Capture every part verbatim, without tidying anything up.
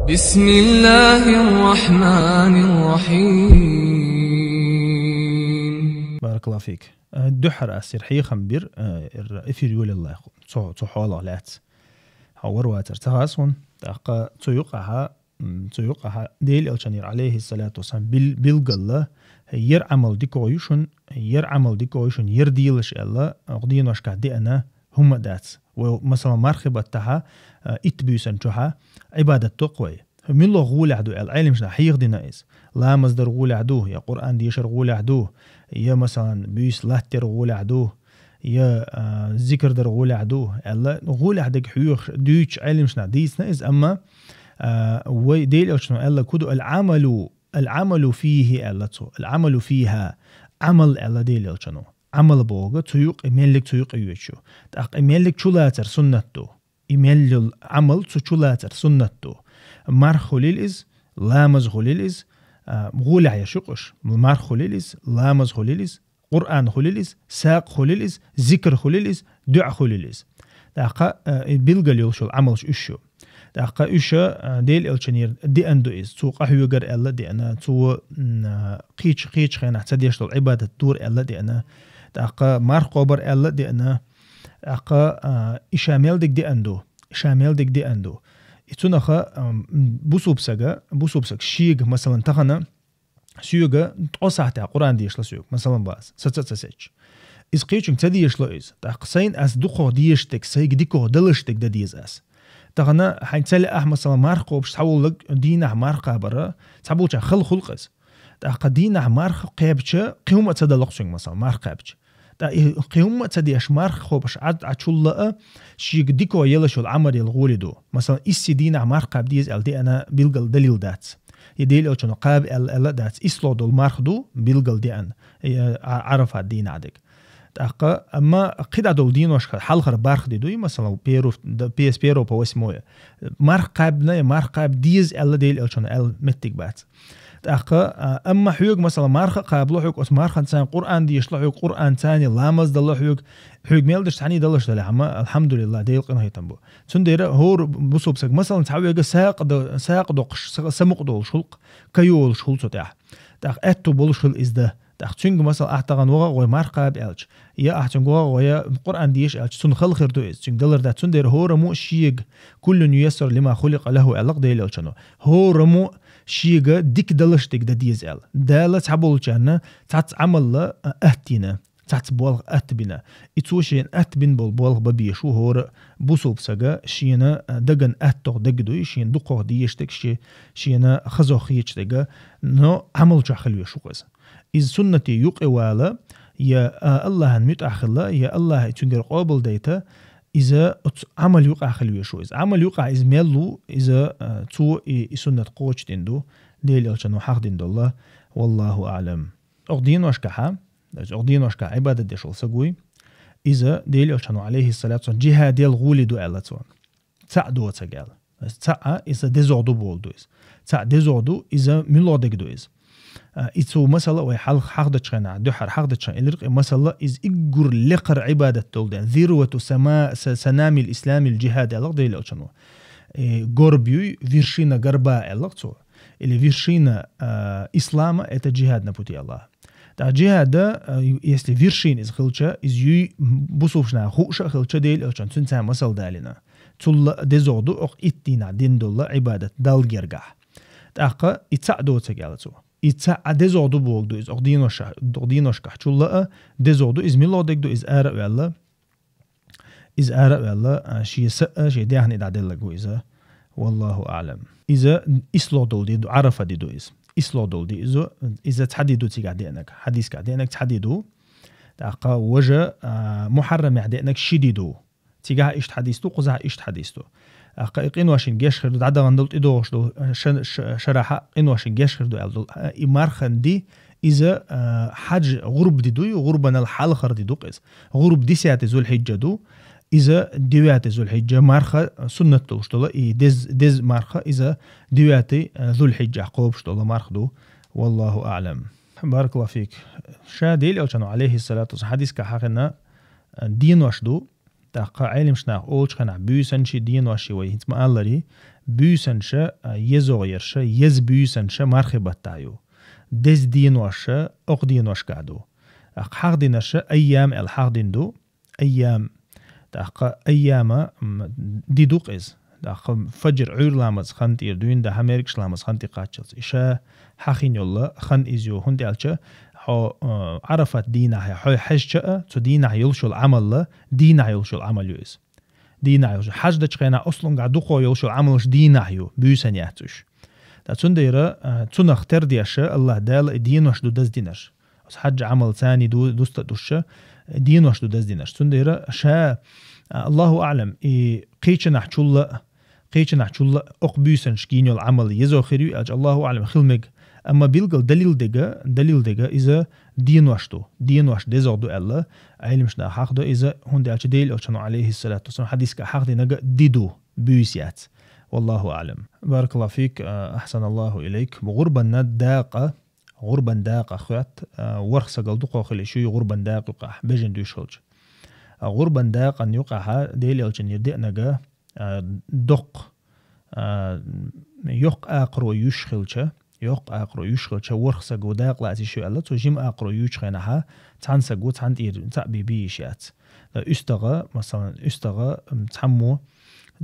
بسم الله الرحمن الرحيم. Баракаллаху фик. Э, дуьххьара ас ер хьехам бир, э, ер эфир йолаллехь цу, цу хьолах лаьцна. Хьо вар вацар ца хасун, тӀаккха цу юкъахьа, м, цу юкъахьа Дела элчанера, алейхиссалату вассалам, бил-, билгала, ер Ӏамал дикагӀа ю шун, ер Ӏамал дикагӀа ю шун, ер делаш аьлла, оха деношкахь деана хӀумма а дац. Вай, масала, мархий баттахьа, э, итт буьйсан чухьа Ӏибадат доккху вай. Мила гӀолехь ду аьлла, Ӏелимашна хьехадина иза. Ламаз дар гӀолехь ду, я Къуръан дешар гӀолехь ду, я, масалан, буьйса латтар гӀолехь ду, я, а, зикр дар гӀолехь ду аьлла, гӀолехь дерг хьоьхуш, дуьйцуш Ӏелимашна дийцина иза, амма, а, вай Дела элчано аьлла куду: «Аль-Ӏамалу, аль-Ӏамалу фийхи», аьлла цо, «Аль-Ӏамалу фийхи». Ӏамал аьлла Дела элчано. Ӏамал бохург цу юкъе, меллиг цу юкъе йоьдуш ю. ТӀаккха и меллиг чулацар суннат ду. И мел йолу Ӏамал цу чулацар суннат ду. Марха хуьлийла иза, ламаз хуьлийла иза, а, гӀолехь еш ю-кх уьш. Марха хуьлийла иза, ламаз хуьлийла иза, Къуръан хуьлийла иза, сагӀа хуьлийла иза, зикр хуьлийла иза, дуьа хуьлийла иза. ТӀаккха, а, и билгал йолуш йолу Ӏамалш уьш ю. ТӀаккха уьш, а, Дела элчанера деана ду иза. Цо къахьоьгура аьлла деана, цо, м, а, кхечу, кхечу хенахь ца деш долу Ӏибадат дора аьлла деана. ТӀаккха марха кхобура аьлла деана. ТӀаккха, а, и ша мел дерг деана ду, и ша мел дерг деана ду. И цунах, а, м, бусулба сага, бусулба сага шега, масалан, тахана, соьга ткъо сахьтехь Къуръан дешало соьга, масалан, бац, саца а ца сецча. Иза кхечуьнга ца дешало иза. ТӀаккха сайна ас дукхох дешаш дерг, сайга дикох далаш дерг дан деза ас. Тахана хьайн ца лаахь, масалан, марха кхобуш цхьаволлаг дийнахь марха кхабар, цхьаболчарна хала хуьлу-кх иза. ТӀаккха дийнахь марха кхаьбча, кхин хӀума а ца дало-кх цуьнга, масалан, марха кхаьбча. ТӀаккха и кхин хӀума а ца деш марха кхобуш Ӏад-, Ӏачул а, шега дикох елаш йолу Ӏамал яла гӀоле ду. Масалан, исси дийнахь марха кхаба деза аьлла деана билггал далил дац. Я Дела элчано кхаба аьлла, аьлла а дац. ИслогӀа долу марха ду билггал деана, я Ӏа-, Ӏарафат дийнахь дерг. ТӀаккха, амма кхидӀа долу деношкахь хьалхара бархӀ де дуй, масалан, первый, д-, пе-, с первого по восьмое. Марха кхаьбна я марха кхаба деза аьлла Дела элчано аьлла меттиг бац. ТӀаккха, а, амма хьоьга, масалан, марха а кхабало хьоьга, оцу марханца Къуръан дешало хьоьга, Къуръанца ламаз дало хьоьга, хьоьга мел деш цхьаьний далаш далахь, амма, алхьамдулиллахӀ, Делан къинхетам бу. Цундела хӀора бусулба саг, масалан, цхьа вега сагӀа до-, сагӀа доккхуш, са-, самукъа долуш хуьлу-кх, кайолуш хуьлу цу тӀехь. ТӀаккха аьтту болуш хуьлу иза дан. ТӀаккха цуьнга, масала, ахь тахана ваха а гӀой марха кхаба аьлча, я ахь цуьнга ваха а гӀой, я Къуръан деша аьлча, цунна хала хир ду иза, цуьнга далар дац. Цундела хӀораммо а шега «Куллун юяссару лима хуликъа лахӀу» аьлла-кх Дела элчано. ХӀораммо а шега дика далаш дерг дан деза аьлла. Дала цхьаболчарна цхьацца Ӏамалла, а, атта йина, цхьацца болх атта бина. И цо шена атта бина болу болх бан безаш ву хӀора а бусулба сага, шена, а, даган аттох дерг дуй, шена дукхох дезаш дерг, ше-, шена хазох хеташ дерг, но Ӏамал чохь хила везаш ву-кх иза. Иза суннате юкъа вала, я, а, АллахӀан муьтӀахь хила, я АллахӀа цуьнгара къобалдайта, иза оцу Ӏамал юкъахь хила везаш ву иза. Ӏамал юкъахь иза мел ву, иза, а, цо и, и суннат кхочушдина ду, Дела элчано хьахдина долла. Валлаху аӀлам. Оха деношкахьа, оха деношкахь Ӏибадат деш волу саг вуй, иза Дела элчано, алейхиссалату вассалам, джихад яла гӀоле ду аьлла цо. Цхьаъ доцург аьлла. Цхьаъ, иза дезогӀ ду болу ду иза. Цхьаъ дезогӀ ду, иза муьлха дерг ду иза. А, и цу масала вай хьалха хьахдачу хенахь, дуьххьара хьахдачу хенахь, элира-кх и масала, иза уггар лекхара Ӏибадат долу ден. Зирвату сама-, са-, санамил исламил джихад аьлла-кх Дела элчано. Э, горб юй, вершина горба аьлла-кх цо. Или вершина, а, ислама — это джихад на пути Аллаха. ТӀаккха джихада, а, если вершина иза хилча, иза юй бусулбашна хууш а хилча, Дела элчано цуьнца масал далийна. Цул а дезогӀ ду оха итт дийнахь дина долу Ӏибадат Далла гергахь. ТӀаккха и цхьаъ доцург аьлла цо. И цхьаъ дезогӀ ду бохург ду иза оха деноша-, оха деношкахь чул а дезогӀ ду, иза муьлха дерг ду, иза ара а ваьлла. Иза ара а ваьлла, а, шен са а, шен даьхни дӀаделларг ву иза. Валлаху аӀлам. Иза ислогӀ долу де ду, Ӏарафа де ду иза. ИслогӀ долу де иза, иза цхьа де ду цигахь деанарг. Хьадискахь деанарг цхьа де ду. ТӀаккха важа, а, Мухьаррамехь деанарг ши де ду. Цигахь иштта хьадис ду, кхузахь иштта хьадис ду. ТӀаккха и къиношна гечдеш хир ду, дӀадахана долу, тӀедогӀуш долу, а, ша-, ша-, шарахь къиношна гечдеш хир ду аьлла долу. А, и мархан де, иза, а, хьаьж гӀурба де дуй, гӀурбанал хьалхара де ду-кх иза. ГӀурба десятый Зулхьиджа ду, иза девятый Зулхьиджа марха суннат долуш долу, и дез-, деза марха иза девятый, а, Зулхьиджахь кхобуш долу марха ду. Валлаху аӀлам. Баракаллаху фик. Ша Дела элчано, алейхиссалату вассалам, хьадискахь хьахийна, а, денош ду, ТӀаккха Ӏелимаш нах олучу хенахь буьйсанаши деноши вай хӀинца ма-аллари, буьйсанаша, а, езо ерша, еза буьйсанаша мархи баттахь ю. Деза деноша окху деношкахь ду. ТӀаккха хьахдинарша айям аьлла хьахдина ду, айям. ТӀаккха айяма, м, ди ду-кх иза. ТӀаккха фаджр Ӏуьйра ламаз хан тӀера дуьйна да, хьан мергаш ламаз хан тӀе кхаччалц. И ша хьахин йолла хан иза ю, хӀунда аьлча хьо, а, Ӏарафат дийнахь, хьо хьаьжча а, цу дийнахь йолуш йолу Ӏамалла, дийнахь йолуш йолу Ӏамал ю иза. Дийнахь йолуш. Хьаж дачу хенахь ослунгахь дукхо йолуш йолу Ӏамалаш дийнахь ю, буьйсанна яц уьш. Ткъа цундела, а, цунах тера деш Аллаха Дала и денош ду даздинарш. Оцу хьаджа Ӏамал царний ду-, дуста а душа, денош ду даздинарш. Цундела ша, а, Аллаху аӀлам, и кхечанахь чулла а, кхечанахь чулла а окху буьйсанаш гийна йолу Ӏамал езо хир ю аьлча, Аллаху аӀлам, хила мега. Амма билггал далил дега, далил дега иза денош ду, денош дезагӀа ду аьлла, Ӏелимаш нах хьахдо иза, хӀунда аьлча Делан Элчано, алейхиссалату вассалам, хьадисга хьахдинарг ди ду, буьйса яц. Валлаху аӀлам. Баракаллаху фик, а, ахсаналлаху илайк. ГӀурбанна дакъа, гӀурбан дакъа хоьтту, а, ворхӀ сагал дукхо хила йиш ю гӀурбан дакъа юкъахь, бежан дуьйш хилча. А гӀурбан дакъан юкъахьа Делан Элчанера деанарг, а, доккха, а, йоккха акхаро юьйш хилча, йоккха акхаро юьйш хилча, ворхӀ саго дакъа лаца йиш ю аьлла, цо жима акхаро юьйчу хенахьа, цхьана саго цхьана тӀера цхьаъ бен бийш яц. ТӀаккха уьстагӀа, масалан, уьстагӀа, м, цхьаммо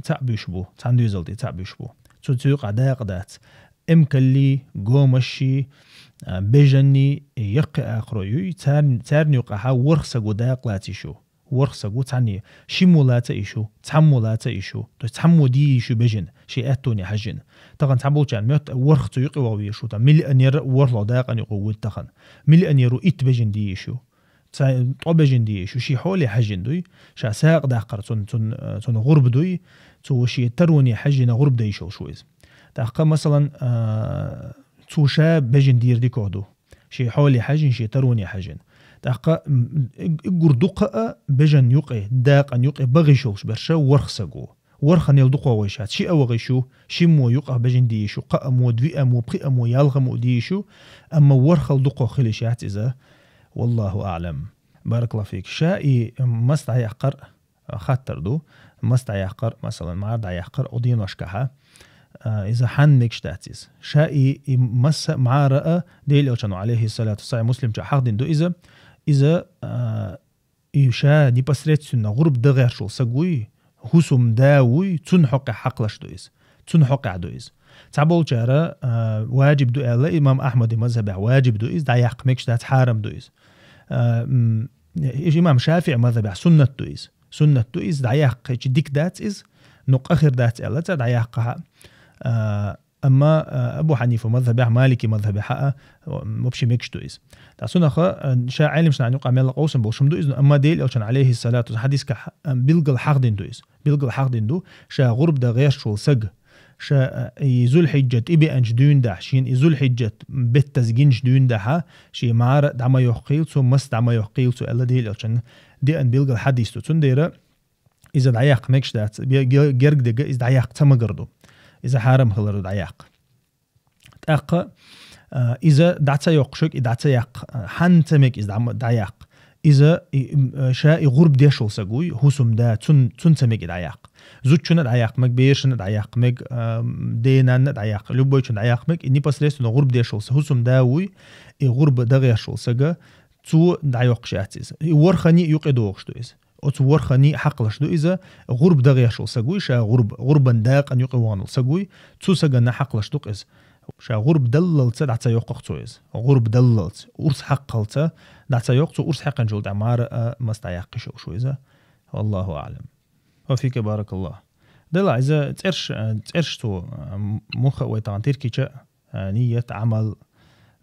цхьаъ буьйш бу, цхьана доьзал тӀе цхьаъ буьйш бу. Цу цу юкъахь дакъа дац. Эмкаллий, гомашший, а, бежанний, яккхий акхаро юй, царн-, царна юкъахьа ворхӀ саго дакъа лаца йиш ю. ВорхӀ саго цхьаьна, шиммо лаца йиш ю, цхьаммо лаца йиш ю. То есть цхьаммо де йиш ю бежан, шен аьттоне хьаьжжина. Тахана цхьаболчарна моьтту ворхӀ цу юкъе вогӀу веш ву, тахана миллионер а ворхӀло дакъана юкъе вуьйту тахана. Миллионеро итт бежан де йиш ю. Ца-, ткъо бежан де йиш ю, шен хьоле хьаьжжина дуй. Ша сагӀа даккхар цун, цун, э, цун гӀурба дуй, цо шен тароне хьаьжжина гӀурба дан йиш йолуш ву иза. ТӀаккха, масалан, э, цо ша бежан дийр дикох ду. Шен хьоле хьаьжжина, шен тароне хьаьжжина. ТӀаккха, м, м, уггар дукха а бежан юкъе, дакъан юкъе бахийш йолуш берш ворхӀ саго. ВорхӀанел дукхо вайш яц. Шиъ а вахийш ю, шиммо юкъах бежан де йиш ю, кхаъ а мо, дуьа а мо, пхиъ а мо, ялх а мо де йиш ю, амма ворхӀал дукхо хила йиш яц иза. Валлаху аӀлам. Баракаллаху фик. Ша и мас дӀаяккхар хаттар ду, мас дӀаяккхар, масалан, мӀара дӀаяккхар, оцу деношкахьа, а, иза хьанна мегаш дац иза. Ша и, и масса а, мӀара а, Делан Элчано, алейхиссалату вассалам, Муслим чу хьахдина ду иза, иза, а, и ша непосредственно гӀурба дан гӀерташ волу саг вуй, хӀусам да вуй, цунна хьокъехь хьакхалаш ду иза. Цунна хьокъехь ду иза. Цхьаболчара, а, ваджиб ду аьлла, имам Ахьмадан мазхабехь ваджиб ду иза, дӀаяккха мегаш дац, хьарам ду иза. А, м, имам ШафиӀи мазхабехь суннат ду иза. Суннат ду иза, дӀаяккхича дика дац иза, но къа хир дац аьлла, цара дӀаяккхахьа. А, амма, а, Абу Хьанифа мазхабехь, Малики мазхабехьа а, м, вообще мегаш ду иза. Ткъа цунах, а, ша Ӏелимаш нахана юкъа мелла къовсам болуш ма ду иза, но амма Делан Элчано, алейхиссалату, хьадисгахь, а, билггал хьахдина ду иза. Билггал хьахдина ду, ша гӀурба дан гӀерташ волу саг, ша, а, и Зулхьиджат и беанчу дуьйна дахьа, шена и Зулхьиджат беттаза гинчу дуьйна дахьа, шен мӀара дӀа ма йоккхийла цо, мас дӀа ма йоккхийла цо аьлла, Делан Элчанна деана билггал хьадис ду. Цундела иза дӀаяккха мегаш дац, бе-, ге-, герга дега иза дӀаяккха ца магар ду. Иза хьарам хилар ду дӀаяккха. ТӀаккха, а, иза дӀа ца йоккхуш, и дӀа ца яккха, а, хьанна ца мега иза дӀа-, дӀаяккха. Иза, и, м, а, ша и гӀурба деш волу саг вуй, хӀусам да, цун, цун ца мега и дӀаяккха. Зудчунна а дӀаяккха мега, берашна а дӀаяккха мега, а, денанна а дӀаяккха, любойчунна дӀаяккха мега, и непосредственно гӀурба деш волу са-, хӀусам да вуй, и гӀурба дан гӀерташ волу сага, цо дӀайоккхуш яц иза. И ворхӀанний юкъе догӀуш ду иза. Оцу ворхӀанний хьакхалаш ду иза, гӀурба дан гӀерташ волу саг вуй, ша гӀурба, гӀурбан дакъана юкъе вахана волу саг вуй, цу саганна хьакхалаш ду-кх иза. Ша гӀурба даллалца дӀа ца йоккху-кх цо иза. ГӀурба даллалца, урс хьакхалца дӀа ца йоккху цо, урс хьаькхначул тӀаьхьа мара а мас дӀаяккха йиш йолуш ву иза. Валлаху аӀлам. Ва фика баракаллах. Делахь иза цӀерш, а, цӀерш цо, а, м-, муха а вай тахана тиркича, а, ният, Ӏамал,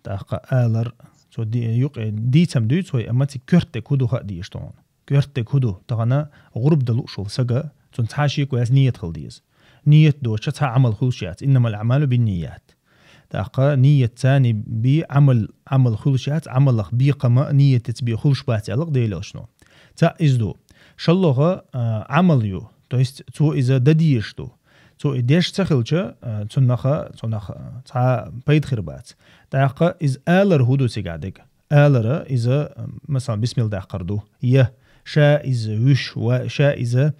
тӀаккха алар, цо ди-, юкъе дийцам дуьйцу вай, амма цига коьртаниг хӀун ду хаа дезаш ду хьуна. Коьртаниг хӀун ду, тахана гӀурба дан лууш волу сага, цунна цхьа а шеко яц, ният хила деза. Ният доцуша цхьа а Ӏамал хуьлуш яц, иннамал аӀмалу бинният. ТӀаккха ният царний бен Ӏамал, Ӏамал хуьлуш яц, Ӏамалах бен кхам а ниятаца бен хуьлуш бац аьлла-кх Делан Элчано. Цхьаъ иза ду. ШолгӀа, а, Ӏамал ю, то есть цо иза дан дезаш ду. Цо и деш ца хилча, а, цунах, цунах, а, цхьа пайда хир бац. ТӀаккха иза алар хӀун ду цигахь дерг? Алара иза, а, масалан, бисмилла даккхар ду. Я ша иза вуьш ва ша иза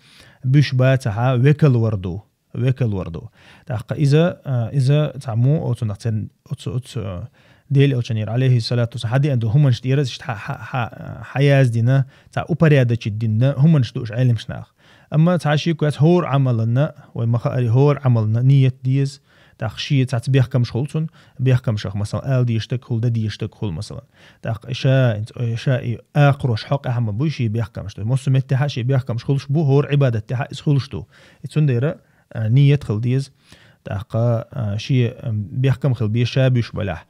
буьш бацахьа векал вар ду, векал вар ду. ТӀаккха иза, а, иза цхьаммо оцунах цен, оцу, оцу, а, Дела элчанера, алейхиссалату вассалам, хьадеана ду хӀуманаш тӀера, иштта хьа-, хьа-, хьа-, хьаяздина, цхьа упорядочить дина хӀуманаш ду уж Ӏелимаш нах. Амма цхьа шеко яц хӀора Ӏамална, вай ма хаара хӀора Ӏамална ният деза, тӀаккха шен цхьацца бехкамаш хул цун, бехкамашах, масалан, ала дезаш даг хул, дан дезаш даг хул, масалан. ТӀаккха ша, ша и акхарош хьокъехь ма буй шен бехкамаш. То есть массо меттехьа шен бехкамаш хуьлуш бу, хӀора Ӏибадат тӀехьа иза хуьлуш ду. И цундела, а, ният хила деза. ТӀаккха, а, шен, а, бехкам хила беза ша буьш балехь.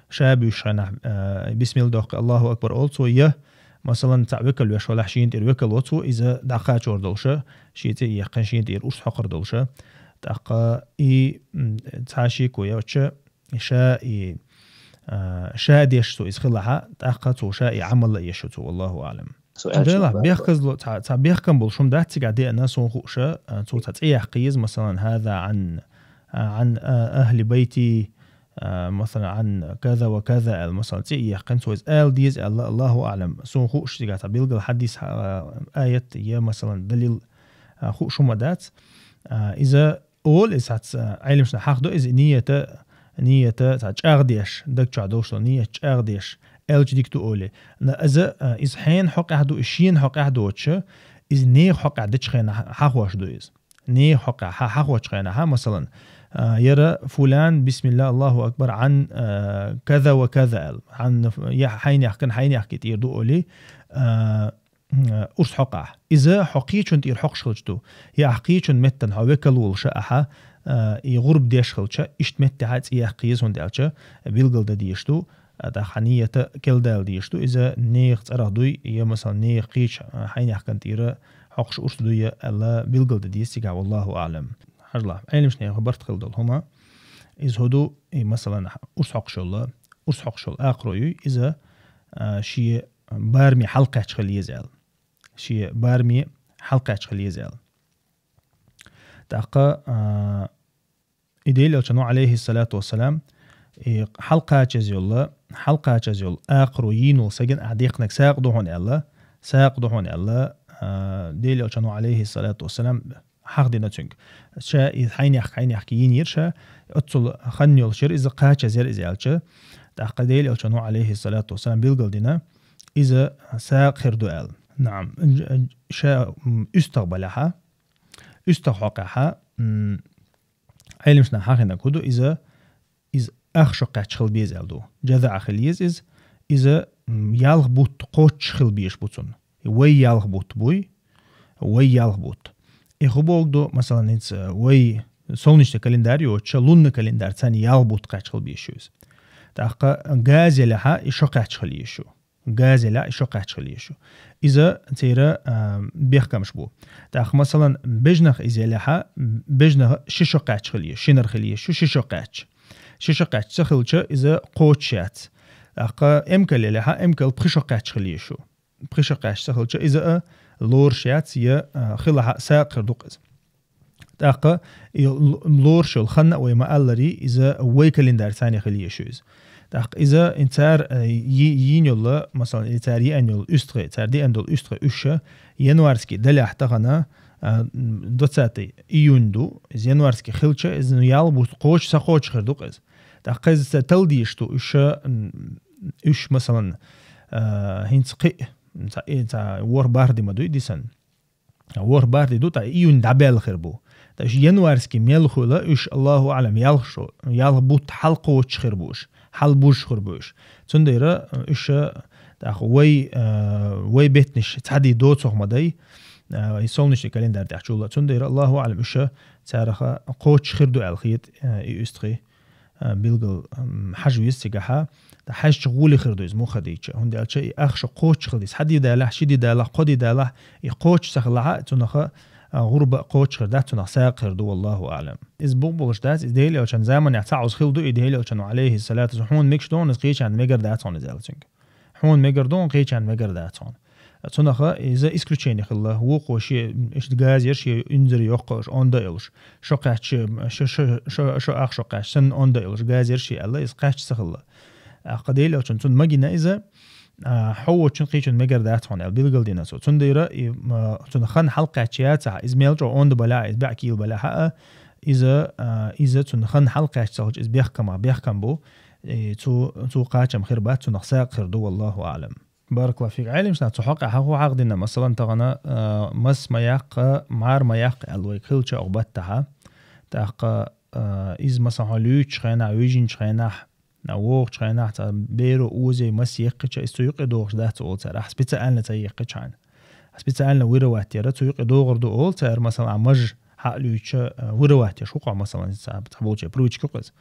Ша буьйш хенахь, а, бисмилла доккхий, Аллаху акбар олу цо, я, масалан, цхьаъ векал веш валахь, шена тӀера векал во цо, иза дӀакхачор долуша, шен цӀе а яьккхина, шена тӀера урс хьокхур долуша. ТӀаккха и, м, цхьа шеко йоцуша, ша и, а, ша деш цо иза хилахьа, тӀаккха цо ша и Ӏамал а еш ю цо, валлаху аълам. Делахь, бехказло, цхьа, цхьа бехкам болуш хӀума дац цигахь деана, суна хууша, а, цо цхьа цӀе яккха еза, масалан, хӀаза Ӏан, а, Ӏан, а, ахли байти, а, масалан, Ӏан каза ва каза аьлла, масалан, цӀе а яьккхина, цо иза ала деза аьлла, Аллаху аълам. Суна хууш цигахь цхьа билггал хьадис, а, аят я, масалан, далил, а, хууш хӀума дац. А, иза олу иза цхьацца, а, Ӏелимашна хьахдо иза ниета, ниета цхьа чӀагӀдеш, даг чохь долуш долу ниет чӀагӀдеш, аьлча дика ду олий. На иза, а, иза хьенан хьокъехь ду, иза шена хьокъехь доцуша, иза нехан хьокъехь дечу хенахь хьахош ду иза. Нехан хьокъехь хьа-, хьахочу хенахь, масалан, а, яра фулан, бисмилла, Аллаху акбар, Ӏан, а, каза ва каза аьлла. Ӏан, я хьайнехкан, хьайнехки тӀера ду олий, а, м, урс хьокъахь. Иза хьо кхечун тӀера хьокхуш хилча ду. Я ахь кхечун меттана хьо векал волуша ахьа, а, и гӀурба деш хилча, иштта меттехьа цӀе яккха еза, хӀунда аьлча билгал дан дезаш ду, а, тӀаккха хьан ниета келдала дезаш ду. Иза нехан цӀарах дуй, я, масалан, нехан кхечу, а, хьайнехкан тӀера хьокхуш урс дуй аьлла билгал дан деза цигахь, валлаху аълам. Хьажалахь, Ӏелимашна барт хила долу хӀума, иза хӀу ду, и, масалан, урс хьокхуш йолла, урс хьокхуш йолу акхаро юй, иза, а, шен бараме хьалакхаьчча хила еза аьлла. Шен бараме хьалакхаьчча хила еза аьлла. ТӀаккха, а, и Делан Элчано, алейхиссалату вассалам, и хьалакхачаза йолла, хьалакхачаза йолу акхаро йийна волу сагана ахь декхнарг сагӀа ду хьуна аьлла, сагӀа ду хьуна аьлла, а, Делан Элчано, алейхиссалату вассалам, хьахдина цуьнга. Ша и хьайнехк, хьайнехк йийна йира ша, оццул хан йолуш яра иза, кхачаза яра иза аьлча. ТӀаккха Делан Элчано, алейхиссалату вассалам, билгал дина, иза сагӀа хир ду аьлла. Наам, ша, м, уьстагӀ балехьа, уьстагӀ хьокъехьа, м, Ӏелимашна хьахийнарг хӀу ду, иза, иза ах шо кхаьчча хила беза аьлла ду. ЖазаӀа хила еза иза, иза, м, ялх бутт кхоччуш хила безаш бу цунна. Вай ялх бутт буй, вай ялх бутт. И хӀу боху ду, масалан, хӀинца вай солнечный календарь йоцуша, лунный календарь царна ялх бутт кхаьчча хила безаш ю иза. ТӀаккха газа елехьа и шо кхаьчча хила езаш ю. Газа елехь и шо кхаьчча хила езаш ю. Иза церан, а, бехкамаш бу. ТӀаккха, масалан, бежнах иза елехьа, бежнах ши шо кхаьчча хила езаш, шинара хила езаш ю, ши шо кхаьчча. Ши шо кхаьчча ца хилча, иза кхочуш яц. ТӀаккха эмкал елехьа, эмкал пхи шо кхаьчча хила езаш ю. Пхи шо кхаьчча ца хилча, иза а лоруш яц, я, а, хилахьа сагӀа хир ду-кх иза. ТӀаккха и л-, лоруш йолу хан а вай ма-алларе, иза вай календарь царна хила езаш ю иза. ТӀаккха иза и цара, э, йи-, йийна йолу, масалан, и цара еана йолу уьстагӀий, цара деана долу уьстагӀий уьш январский далехь тахана, а, м, двадцатый июнь ду, иза январский хилча, иза, ну, ялх бутт кхочуш, ца кхочуш хир ду-кх иза. ТӀаккха иза ца талла дезаш ду, уьш, м, уьш, масалан, а, хӀинца кхин а, ца, и, ца ворхӀ бархӀ ди ма дуй дисана. ВорхӀ бархӀ ди ду, тӀаккха июнь дӀабаьлла хир бу. ТӀаккха уьш январский мел хуьла, уьш, Аллаху аӀлам, ялх шо, ялх бутт хьалкхочуш хир бу уьш, хьалбужуш хир бу уьш. Цундела уьш, тӀаккха вай, а, вай беттанаш цхьа ди доцург ма дай, а, и солнечный календарь тӀехь чул а. Цундела, Аллаху аӀлам, уьш царах кхочуш хир ду аьлла хета, а, и уьстагӀий. А, билггал, м, хьажа веза цигахьа, ткъа хьаьжча гӀоле хир ду иза муха дийча. ХӀунда аьлча и ах шо кхочуш хила деза. Цхьа ди далахь, ши ди далахь, кхо ди далахь, и кхочуш ца хилахьа, цунах, а, гӀурба кхочуш хир дац, цунах сагӀа хир ду, валлаху аӀлам. Иза бух болуш дац, иза Делан Элчан заманехь цхьа Ӏуза хила ду, и Делан Элчано, алейхиссалату вассалам, хьуна мегаш ду хьуна иза, кхечарна мегар дац хьуна иза аьлла цуьнга. Хьуна мегар ду хьуна, кхечарна мегар дац хьуна. Цунах иза исключение хилла, вукхо шен, иштта газера шен инзаре йоккхуш, онда а йолуш. Шо кхаьчча, шо, шо, шо, шо ах шо кхаьчча, санна онда а йолуш, газера шен аьлла, иза кхаьчча ца хилла. ТӀаккха Делан Элчано цунна магийна иза, а, хьо воцчун кхычун мегар дац хьона аьлла билгал дина цо. Цундира и, м, цун хан хьалкхаьчча яцахь, из мел чӀо онда балахь, из баьӀ кийла балахь а, иза, а, иза цун хан хьалкхаьччалгӀача из бехкамах бехкам бу, и цу, цу кхачам хир бац, цунах сагӀа хир ду, валлаху аӀлам. Баракаллаху фик. Ӏелимаш нах цу хьокъехь хьаху хьахдина, масалан, тахана, а, мас ма яккха, мар ма яккха аьлла вай хилча ох баттахьа. ТӀаккха, а, из, масалан, хьо луьйчу хенахь, вижинчу хенахь, а, вогӀучу хенахь цхьа беро озий мас еккхича, из цу юкъе догӀуш дац олу цара. Ахьа специально ца еккхича хьайна. Специально вырывать яра, цу юкъе догӀур ду олу цара, масалан, а, маж хьа а луьйча, а, вырывать яш хӀу къа, масалан, цхьа, цхьа болчу привычка кхуьз.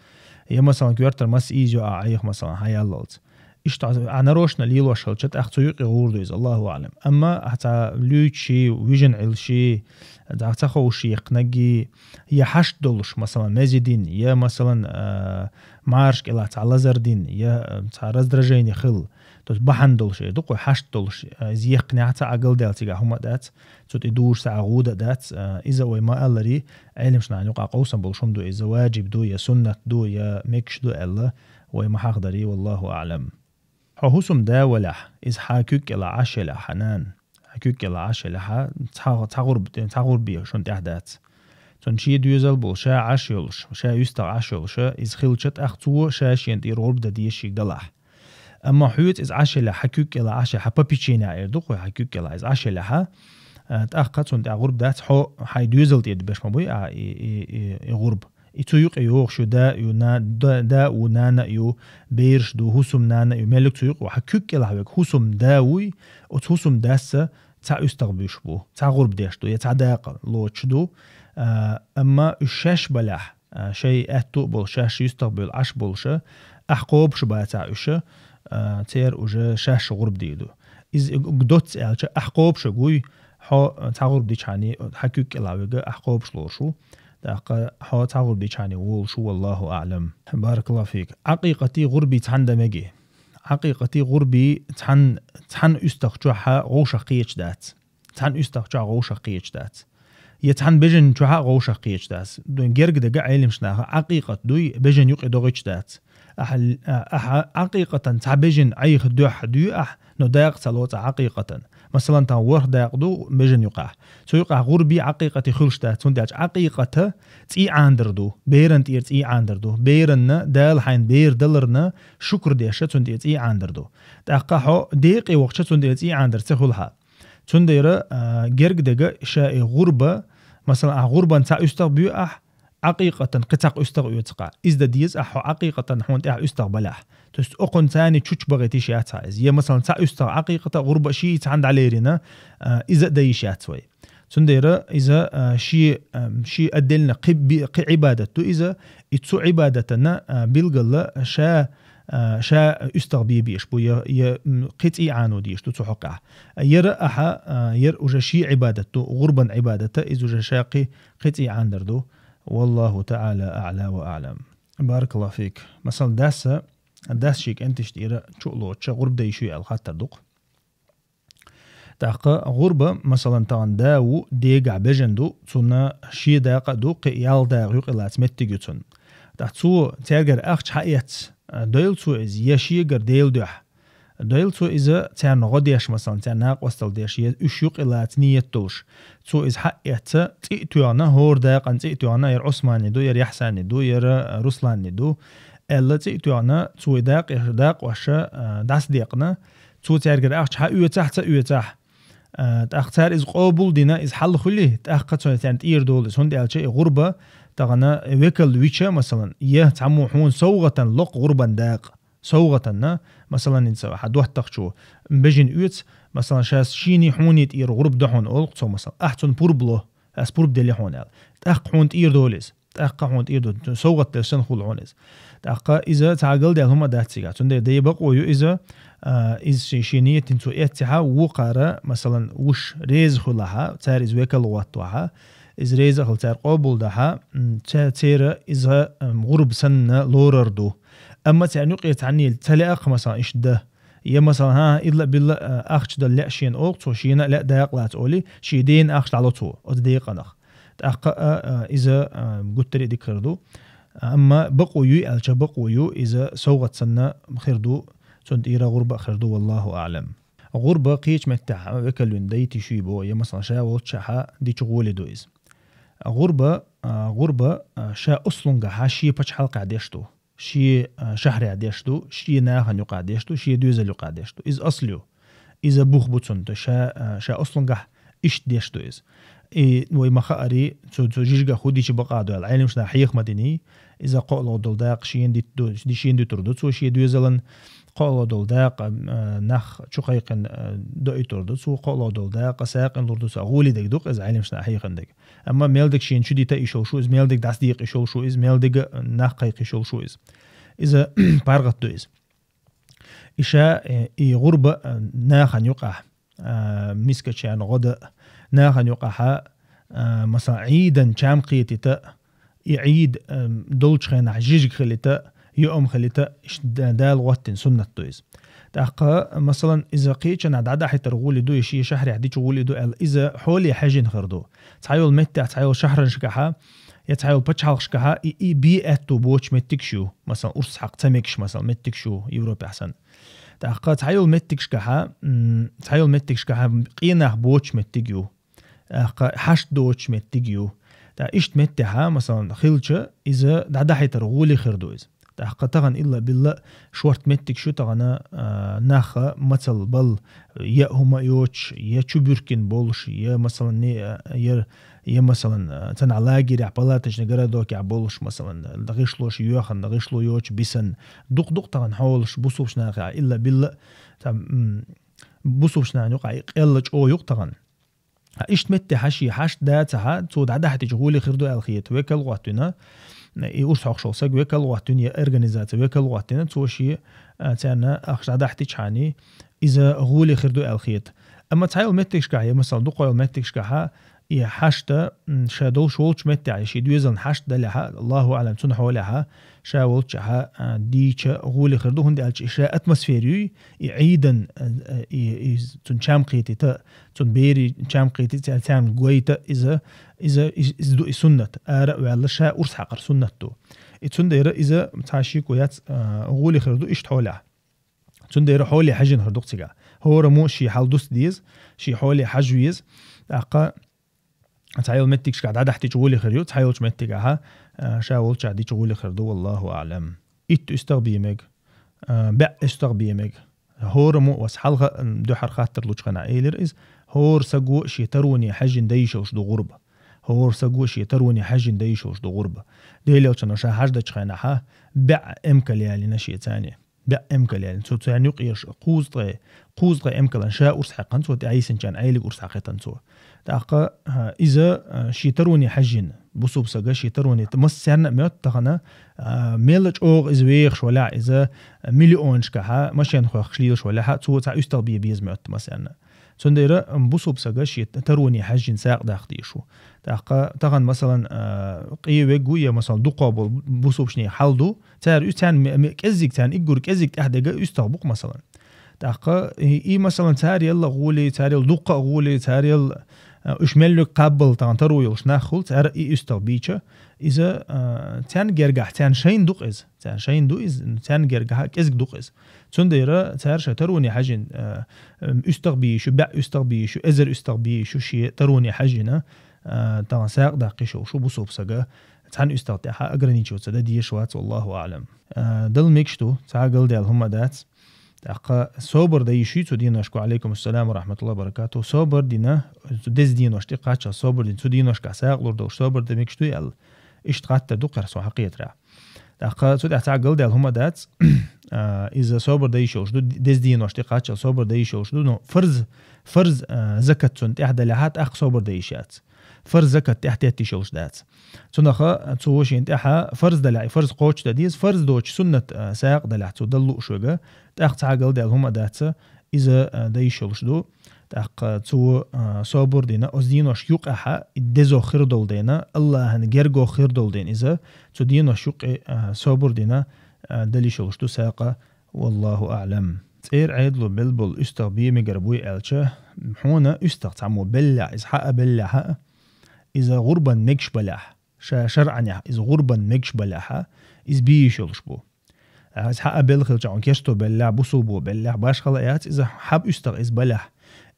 Я, масалан, коьртара мас ийза ю а Ӏайха, масалан, хьаяллалц. Иштта а нарочно лелош хилча, тӀаккха цу юкъе гӀур ду иза, Аллаху аӀлам. Амма ахьа цхьа луьйчу ши, вижина Ӏилла ши, цхьа ца ховш еккхинарг, я хьашт долуш, масалан, мезидин, я, масалан, а, марш кӀелахь цхьа лазар дин, я, а, цхьа раздражение хилла, то есть бахьана долуш эр ду-кх вай, хьашт долуш, а, иза еккхинехь цхьа Ӏагалдаьлла цигахь хӀума а дац, цу тӀе дужуш цхьа а гӀуда а дац, а, иза а вай ма-аллари, Ӏелимаш нахьана юкъахь къовсам болуш хӀума ду, иза ваджиб ду, я суннат ду, я мегаш ду аьлла, вай ма хьахдари, валлаху аӀлам. Хьо хӀусам да валахь, иза хьан куьг кӀелахь Ӏаш елахь хьан нана. Хьан куьг кӀелахь Ӏаш елахь, цхьа, цхьа гӀурба, цхьа гӀурба шун тӀехь дац. Цунна шен доьзал болу, ша Ӏаш йолуш, ша юьстагӀ Ӏаш йолуша, иза хилча тӀаккха цо ша шена тӀера гӀурба дан деза шига далахь. Амма хьоьца иза Ӏаш елахь, хьан куьг кӀелахь Ӏаш елахь, хьан попечение эр ду-кх вай, хьан куьг кӀелахь иза Ӏаш елахь, а, тӀаккха цунна тӀехь гӀурба дац, хьо хьайн доьзал тӀера беш ма буй, а, и, и, и, и гӀурба. И цу юкъе йогӀуш ю да а ю, на-, да, да а ву, нана а ю, бераш ду, хӀусам нана а ю, меллиг цу юкъе ву. Хьан куьг кӀелахь верг хӀусам да вуй, оцу хӀусам дас цхьа уьстагӀ буьйш бу, цхьа гӀурба деш ду, я цхьа дакъа лоцуш ду. А, амма уьш шаьш балахь, а, шайн аьтту а болуш, шаьш юьстагӀ бевлла Ӏаш болуша, ахь кхобуш бацахь уьша, а, церан уже шаьш гӀурба дийр ду. Иза г-, г-, доцца аьлча, ахь кхобуш а гуй, хьо цхьа гӀурба дичхьани, хьан куьг кӀелахь верг ахь кхобуш лоруш ву. ТӀаккха хьо цхьа гӀурба дичхьани волуш ву, валлаху аӀлам. Баракаллаху фик. Ӏакъикъати гӀурби цхьаьна дан меги. Ӏакъикъати гӀурби цхьаьна, цхьаьна уьстагӀ чохь вовшах кхеташ дац. Цхьаьна уьстагӀ чохь вовшах кхеташ дац. Я цхьаьна бежан чохь а вовшах кхеташ дац. Дуьйна герга дага Ӏелимаш наха Ӏакъикъат дуй, бежан юкъе догӀуьйтуш дац. Ахьа, ахьа Ӏакъикъатан цхьа бежан Ӏайха дуьхьа дуй ахь, но дакъа ца лоцу Ӏакъикъатан. Масалан, тхан ворхӀ дакъа ду бежан юкъахь. Цу юкъахь гӀурби Ӏакъикъати хуьлуш дац, хӀунда аьлча Ӏакъикъата цӀий Ӏандар ду, беран тӀера цӀий Ӏандар ду, беранна, Дала хьайна бер даларна шукр деша, цунна тӀера цӀий Ӏандар ду. ТӀаккха хьо декъе вахча, цунна тӀера цӀий Ӏандар ца хуьлу хьан. Цундела, а, герга дега ша и гӀурба, масалан, ахь гӀурбан цхьа уьстагӀ буьйу ахь, Ӏакъикъатан кхин цхьа уьстагӀ оьцу хьан. Иза дан деза ахь хьо Ӏакъикъатан хьуна тӀехь уьстагӀ балахь. То есть окхунна царна чучу бахийтиш яц хьан иза. Я, масалан, цхьа уьстагӀ Ӏакъикъата а гӀурба а ший цхьаьна дӀалерина, а, иза а дан йиш яц вай. Цундела иза, а, ши, а, ши отдельно кхи би-, кхи Ӏибадат ду иза, и цу Ӏибадатана, а, билгала ша, а, ша уьстагӀ бе беш бу, я, я, м, кхин цӀий Ӏано деш ду цу хьокъехь. Яра ахьа, а, яра уже ши Ӏибадат ду, гӀурбан Ӏибадата, иза уже ша кхин, кхин цӀий Ӏандар ду. Валлаху таӀала аӀла ва аӀлам. Баракаллаху фик. Масалан, даса, дас ши кӀенташ тӀера чу а лоцуша, гӀурба дай шу аьлла хаттар ду-кх. ТӀаккха гӀурба, масалан, тахана да ву, дегахь бежан ду, цунна шен дакъа а ду, кхин ялх дакъа юкъе лаца меттиг ю цунна. ТӀаккха цо цаьргара ахча хьаэц, а, дойла цо иза, я шегара Делан дуьхьа. Дойла цо иза царна гӀо деш, масалан, царна накъостал деш, я уьш юкъе лаца ниет долуш. Цо иза хьаэцна, цӀий а тоьхна, хӀора дакъана цӀий а тоьхна, яра Ӏусманни ду, яра Яхьсанни ду, яра Русланни ду, аьлла цӀий а тоьхна, цо и дакъе-, дакъоша, а, дӀасадекъна, цо цаьргара ахча хьаоьцахь а, ца оьцахь а, тӀаккха цара иза къобал а дина, иза хьал хуьлий, тӀаккха цо царна тӀера долу иза, хӀунда аьлча и гӀурба тахана векал вича, масалан, я цхьаммо хьуна совгӀатана локху гӀурбан дакъа. СовгӀатана, масалан, хӀинца хьан доттагӀчо бежина оьцу, масалан, шаьш шений хьуний тӀера гӀурба до хьуна олу-кх цо, масалан, ахь цунна пурба ло, ас пурба дели хьуна аьлла. ТӀаккха хьуна тӀера долу иза. ТӀаккха хьуна тӀера долу, совгӀат деш санна хуьлу хьуна иза. ТӀаккха иза цхьа галдаьлла хӀума дац цигахь. Цундела дай бакъо ю иза, а, иза ши-, шен ниятин цо эццехьа, вукхара, масалан, вуш реза хуьлахьа, цара иза векал гӀоттавахьа, иза реза а хила цара къобал дахьа, м, ца-, церан иза, м, гӀурба санна лорар ду. Амма царна юкъера цхьаннийла ца лаьа-кх, масалан, иштта дан. Я, масалан, хӀан-хӀа, илла а билла а, ахча дала лаьа шена олу-кх цо, шена а лаьа дакъа лаца олий, шен дена ахча дӀало цо, оцу декъанах. ТӀаккха а, а, иза, а, гуттар а дика хир ду. Амма бакъо юй аьлча, бакъо ю, иза совгӀат санна хир ду. цунна тӀера гӀурба а хир ду, валлаху аӀлам. ГӀурба кхечу меттехь векалвин дайти шуй бо, я, масалан, ша волччахьа дича гӀоле ду иза. ГӀурба, а, гӀурба, а, ша ослунгахьа шен пачхьалкхехь деш ду, шен, а, шахьарехь деш ду, шен нахана юкъахь деш ду, шен доьзал юкъахь деш ду. Иза асл ю. Иза бух бу цунна, то ша, а, ша ослунгахь иштта деш ду иза. И вай ма хаари, цу, цу жижигах хӀу дича бакъ ду аьлла, Ӏеламнаха хьеха ма диний, иза кхоалгӀа долу дакъа шена дит ду, шена дуьтур ду цо шен доьзалан, кхоалгӀа долу дакъа, а, нах чу кхайкхина, а, доуьйтур ду цо, кхоалгӀа долу дакъа сагӀина лур ду цо, гӀоле дерг ду-кх иза Ӏеламнаха хьехна дерг. Амма мел дерг шена чу дита йиш йолуш ву иза, мел дерг дӀасадекъа йиш йолуш ву иза, мел дерг нах кхайкха йиш йолуш ву иза. Иза паргӀат ду иза. И ша, э, и гӀурба, э, нахана юкъахь, а, мискачарна гӀо дан, нахана юкъахьа, а, масалан, Ӏийдан чам кхетийта, и Ӏийд, а, долчу хенахь жижиг хилийта, юам хилийта, иш да-, Дала гӀоттина суннат ду иза. ТӀаккха, масалан, иза кхечанхьа дӀадахьийтар гӀоле ду, я шен шахьарехь дича гӀоле ду аьлла, иза хьоле хьаьжжина хир ду. Цхьайолу меттехь, цхьайолу шахьаршкахьа, я цхьайолу пачхьалкхашкахьа и, и бен аьтту боцу меттигаш ю, масалан, урс хьакха ца мегаш, масалан, меттигаш ю Европехь санна. ТӀаккха цхьайолу меттигашкахьа, м, цхьайолу меттигашкахьа къен нах боцу меттиг ю. ТӀаккха хьашт доцу меттиг ю. ТӀаккха иштта меттехьа, масалан, хилча, иза дӀадахьийтар гӀоле хир ду иза. ТӀаккха тахана илла-билла шорта меттигаш ю тахана, а, наха мацалла бала, я хӀума йоцуш, я чу буьркина болуш, я, масалан, не, я, я, масалан, а, цхьана лагерехь, палаточный городокехь болуш, масалан, гӀишлош йоьхна, гӀишло йоцуш бисна. Дукха-дукха тахана хьолаш бусулбачу нахехь, илла-билла, там, м, бусулбачу нахана юкъахь и къелла чӀогӀа ю-кх тахана. Ткъа иштта меттехьа шен хьашт дацахьа, цо дӀадахьийтича гӀоле хир ду аьлла хета, векал гӀоттийна, и урс хьокхуш волу саг векал гӀоттийна, я организаци векал гӀоттийна, цо шен, а, царна ахча дӀадахьийтичхьана, иза гӀоле хир ду аьлла хета. Амма цхьайолу меттигашкахь, я, масалан, дукхойолу меттигашкахьа, и хьашта, м, ша долуш волчу меттехь, я шен доьзална хьашт далехьа, Аллаху аӀлам, цунна хьолехьа, ша волччахьа, а, дийча гӀоле хир ду, хӀунда аьлча и ша атмосфера юй, и Ӏийдан, а, а, и, и цунна чам кхетийта, цунна берийн чам кхетийта, царна гойта иза, иза, иза, иза ду и суннат. Ара а ваьлла, ша урс хьакхар суннат ду. И цундела иза цхьа шеко яц, а, гӀоле хир ду иштта хьолехь. Цундела хьоле хьаьжжина хир ду-кх цигахь. ХӀораммо шен хьал дуста деза, шен хьоле хьажа веза. ТӀаккха цхьайолу меттигашкахь дӀадахьийтича гӀоле хир ю, цхьайолчу меттигахьа, а, ша волччахь дича гӀоле хир ду, валлаху аӀлам. Итт уьстагӀ бен мега, а, бӀе уьстагӀ бен мега. ХӀораммо, ас хьалха, м, дуьххьара хаттар лучу хенахь элира иза, хӀора саго шен тароне хьаьжжина дан йиш йолуш ду гӀурба. ХӀора саго шен тароне хьаьжжина дан йиш йолуш ду гӀурба. Делан Элчано ша хьаждачу хенахьа бӀе эмкал ялийна шен царна. БӀе эмкал ялийна. Цо царна юкъа еш кхузткъе, кхузткъе эмкалан ша урс хьаькхна цо, тӀаьхьа йисинчарна Ӏелиг урс хьакхийтина цо. ТӀаккха, а, иза, а, шен тароне хьаьжжина, бусулба сага шен тароне, т-, массарна а моьтту тахана, а, мелла чӀогӀа иза вехаш валахь, иза миллионашкахьа машен хохкаш лелаш валахьа, цо цхьа уьстагӀ бен беза моьтту массарна. Цундела, м, бусулба сага шен тароне хьаьжжина сагӀа даккха дезаш ву. ТӀаккха тахана, масалан, а, къе веггу я, масалан, дукхо болу бусулбачийн хьал ду, цара уьс-, царна ме-, ме-, кӀеззиг, царна иггур кӀеззиг тӀаьхьадега уьстагӀ бу-кх, масалан. ТӀаккха и, и, масалан, цара елла гӀоле, цара елла дуккха а гӀоле, цара елла, а, уьш мел верг кхаббала тахана таро йолуш нах хуьлу, цара и уьстагӀ бийча, иза, а, царна гергахь, царна шайна ду-кх иза. Царна шайна ду иза, царна гергахьа кӀезиг ду-кх иза. Цундела цара шайн тароне хьаьжжина, а, м, уьстагӀ бен йиш ю, бӀе уьстагӀ бен йиш ю, эзар уьстагӀ бен йиш ю, шен тароне хьаьжжина, а, тахана сагӀа даккха йиш йолуш ву бусулба сага, цхьана уьстагӀ тӀехьа ограничиваться дан дезаш вац, валлаху аӀлам. А, дала мегаш ду, цхьа а галдаьлла хӀума дац. ТӀаккха собар дан йиш юй цу деношка, ва Ӏалайкум ассалам ва рахьматуллахӀи ва баракатухӀ, собар дина, цу деза денош тӀе кхаччалц собар дина, цу деношкахь сагӀа лур долуш собар дан мегаш дуй аьлла. Иштта хаттар ду кхара сан хьакхетарехь. ТӀаккха цу тӀехь цхьа а галдаьлла хӀума дац, а, иза собар дан йиш йолуш ду, деза денош тӀе кхаччалц собар дан йиш йолуш ду, но фарз, фарз, а, закат цунна тӀехь далехьа, тӀаккха собар дан йиш яц. Фарз закат тӀехь тетта йиш йолуш дац. Цунаха цо шен тӀехьа фарз далехь, и фарз кхочушдан деза, фарз доцуш суннат, а, сагӀа далехь цо дала лууш верг, тӀаккха цхьа а галдаьлла хӀума дац, иза, а, дан йиш йолуш ду. ТӀаккха цо, а, собар дина, оцу денош юкъехьа дезо хир долу дена, Аллахьан герго хир долу дена иза, цу денош юкъе, а, собар дина, а, дала йиш йолуш ду сагӀа, валлаху аӀлам. ЦӀера Ӏедало белла болу уьстагӀ бен мегар буй аьлча, хьуна уьстагӀ цхьаммо беллехь, иза хьаа беллехьа, иза гӀурбан мегаш балехь, ша шарӀанехь иза гӀурбан мегаш балехьа, иза бен йиш йолуш бу. Из хьа а белла хилча, хьуна керсто беллехь, бусулбо беллехь, башхала яц, иза хьаб уьстагӀа иза балехь,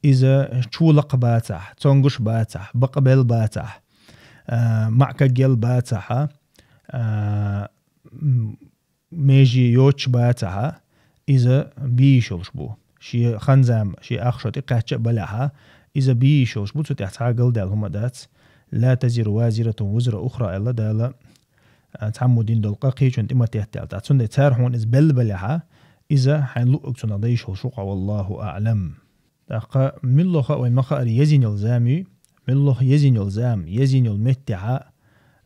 иза чу лакха бацахь, цонгуш бацахь, бакъбел бацахь, а, маӀкагел бацахь, а, м, меже йоцуш бацахь, иза бийш йолуш бу. Шен хан-зама, шен ах шо тӀекхаьчча а балехь, иза бийш йолуш бу, цу тӀехь цхьа а галдаьлла хӀума дац. «Ла тазиру вазиратун вузра ухра», аьлла Дала, а, цхьаммо дина долу къа кхечунна тӀе ма теттаьлла. ТӀаккха цундела цара хьуна иза белла балехь, иза хьайн луъург цунах дайш йолуш ву хьо, валлаху аӀлам. ТӀаккха муьлхха а вайн ма-хаъара езйина йолу зама юй, муьлхха езйина йолу зама, езйина йолу меттехь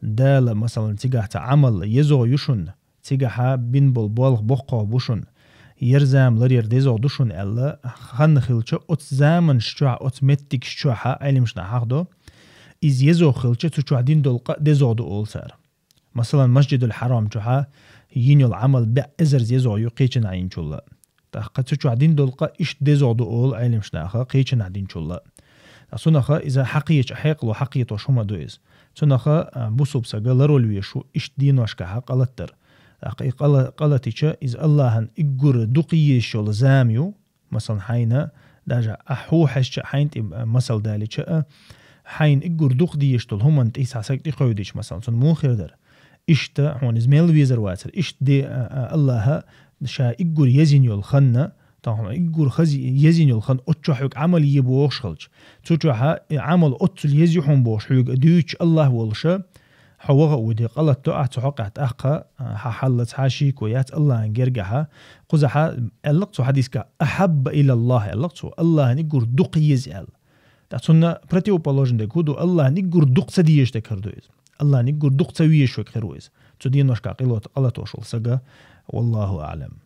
Дала, масалан, цигахь цхьа Ӏамал езо ю шуна, цигахь бина болу болх боккхагӀа бу шуна, ер зама ларъяр дезагӀа ду шуна аьлла, хан хилча, оцу заманаш чохь, оцу меттигаш чохь Ӏеламнаха хьахдо, иза езо хилча, цу чохь дина долу къа дезагӀа ду олу цара. Масалан, Масжидул Хьарам чохь йина йолу Ӏамал бӀе эзарза езо ю кхечанхьа йинчул а. ТӀаккха цу чохь дина долу къа иштта дезагӀа ду олу Ӏеламнаха кхечанхьа динчул а. Ткъа цунах иза хьакхечу хьекъало хьакхетош хӀума ду иза. Цунах, а, бусулба сага ларвала везаш ву иштта деношкахь къа латар. ТӀаккха и къа ла-, къа латича, иза Аллахьан уггар дукха езаш йолу зама ю, масалан, хьайна, даже ахь хьу хьаьжча а, хьайна тӀе, а, масал далича а, хьайна уггар дукха дезаш долу хӀуманна тӀе цхьа саг тӀекхевдича, масалан, цунна муха хир дара? Иштта хьуна иза мел везар вацара. Иштта де, а, а, Аллахьа ша уггар езйина йолу хан, тахана уггар хаза езйина йолу хан оцу чохь хьоьга Ӏамал е бохуш хилча, цу чохь и Ӏамал оццул еза ю хьуна бохуш хьоьга дуьйцуш Аллахь волуша, хьо ваха а ву де, къа латто ахь цу хьокъехь тӀаккха, а, хьан хьал цхьа а шеко яц Аллахьан гергахь. Кхузахь аьлла-кх цо хьадисехь: «Ахьабба илаллахь», аьлла-кх цо, Аллахьан уггар дукха еза аьлла. ТӀаккха цунна противоположный дерг хӀун ду? Аллахьан уггар дукха ца дезаш дерг хир ду иза. Аллахьан уггар дукха ца везаш верг хир ву иза. Цу деношкахь къа лат-, къа латош волу сага, валлаху аӀлам.